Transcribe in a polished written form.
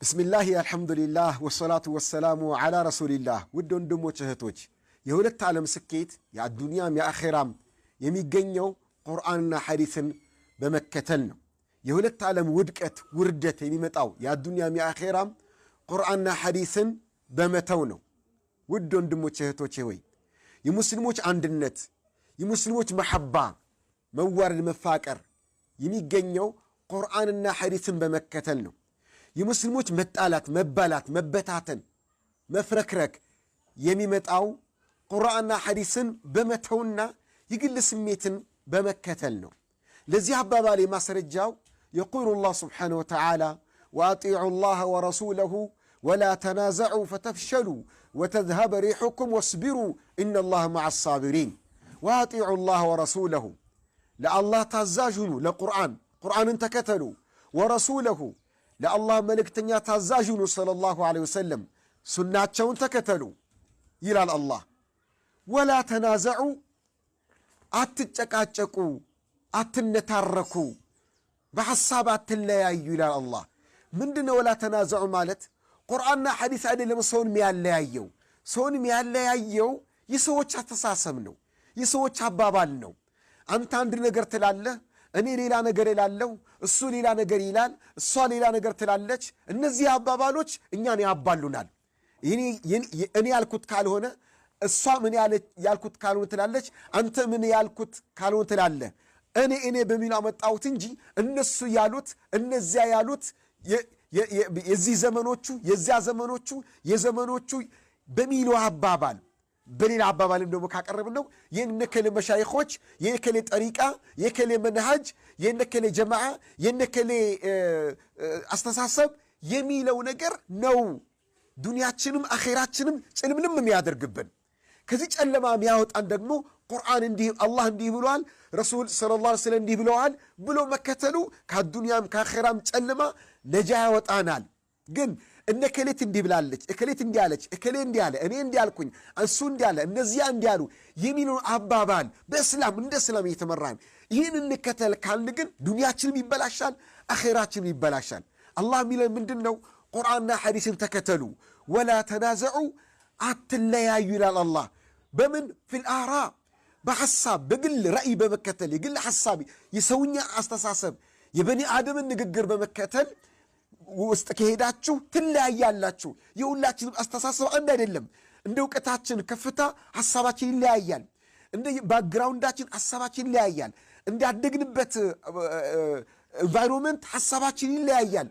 بسم الله الحمد لله والصلاة والسلام على رسول الله። ውድ ወንድሞች እህቶች፣ የሁለት ዓለም ስኬት የአዱንያም የአኼራም የሚገኘው ቁርአንና ሐዲስን በመከተል ነው። የሁለት ዓለም ውድቀት ውርደት የሚመጣው የአዱንያም የአኼራም ቁርአንና ሐዲስን በመተው ነው። ውድ ወንድሞች እህቶቼ ሆይ፣ የሙስሊሞች አንድነት፣ የሙስሊሞች መሐባ፣ መዋረድ፣ መፋቀር የሚገኘው ቁርአንና ሐዲስን በመከተል ነው። የሙስሊሞች መጣላት፣ መባላት፣ መበታተን፣ መፍረክረክ የሚመጣው ቁርአንና ሐዲስን በመተውና የግል ስሜትን በመከተል ነው። ለዚህ አባባል ማስረጃው يقول الله سبحانه وتعالى: وأطيعوا الله ورسوله ولا تنازعوا فتفشلوا وتذهب ريحكم واصبروا إن الله مع الصابرين። وأطيعوا الله ورسوله፣ ለአላህ ታዛዥ ሁኑ፣ ለቁርአን፣ ቁርአንን ተከተሉ፣ ورسوله፣ ለአላህ መልእክተኛ ታዛዥ ሁኑ صلى الله عليه وسلم፣ ሱናቸውን ተከተሉ ይላል አላህ። ولا تنازعوا፣ አትጨቃጨቁ፣ አትነታረኩ፣ በሐሳብ አትለያዩ ይላል አላህ። ምንድነው ولا تنازعوا ማለት? ቁርአንና ሐዲስ አይደለም ሰውን የሚያለያየው። ሰውን የሚያለያየው የሰዎች አስተሳሰብ ነው፣ የሰዎች አባባል ነው። አንተ አንድ ነገር ትላለህ፣ እኔ ሌላ ነገር እላለሁ፣ እሱ ሌላ ነገር ይላል፣ እሷ ሌላ ነገር ትላለች። እነዚህ አባባሎች እኛን ያባሉናል። እኔ ያልኩት ካልሆነ፣ እሷ ምን ያልኩት ካልሆነ ትላለች፣ አንተ ምን ያልኩት ካልሆነ ትላለህ። እኔ እኔ በሚሉ አመጣሁት እንጂ እነሱ ያሉት፣ እነዚያ ያሉት፣ የዚህ ዘመኖቹ፣ የዚያ ዘመኖቹ፣ የዘመኖቹ በሚሉ አባባል፣ በሌላ አባባልም ደግሞ ካቀረብነው የነከሌ መሻይኾች፣ የነከሌ ጠሪቃ፣ የከሌ መንሃጅ፣ የነከሌ ጀማዓ፣ የነከሌ አስተሳሰብ የሚለው ነገር ነው ዱንያችንም አኼራችንም ጭልምልም የሚያደርግብን። ከዚህ ጨለማ የሚያወጣን ደግሞ ቁርአን እንዲህ፣ አላህ እንዲህ ብለዋል፣ ረሱል صلى الله عليه وسلم እንዲህ ብለዋል ብሎ መከተሉ ከአዱንያም ከአኼራም ጨለማ ነጃ ያወጣናል። ግን እነ እከሌት እንዲህ ብላለች፣ እከሌት እንዲህ አለች፣ እከሌ እንዲህ አለ፣ እኔ እንዲህ አልኩኝ፣ እሱ እንዲህ አለ፣ እነዚያ እንዲህ አሉ የሚለውን አባባል በእስላም እንደ እስላም እየተመራን ይህን እንከተል ካልን ግን ዱንያችንም ይበላሻል፣ አኼራችንም ይበላሻል። አላህ የሚለን ምንድን ነው? ቁርአንና ሐዲስን ተከተሉ። ولا تنازعوا፣ አትለያዩ ይላል አላህ። በምን? في الآراء፣ በሐሳብ፣ በግል ራእይ በመከተል፣ የግል ሐሳብ፣ የሰውኛ አስተሳሰብ፣ የበኒ አደምን ንግግር በመከተል ውስጥ ከሄዳችሁ ትለያያላችሁ። የሁላችንም አስተሳሰብ አንድ አይደለም። እንደ እውቀታችን ከፍታ ሐሳባችን ይለያያል። እንደ background ኣችን ሐሳባችን ይለያያል። እንዳደግንበት environment ሐሳባችን ይለያያል።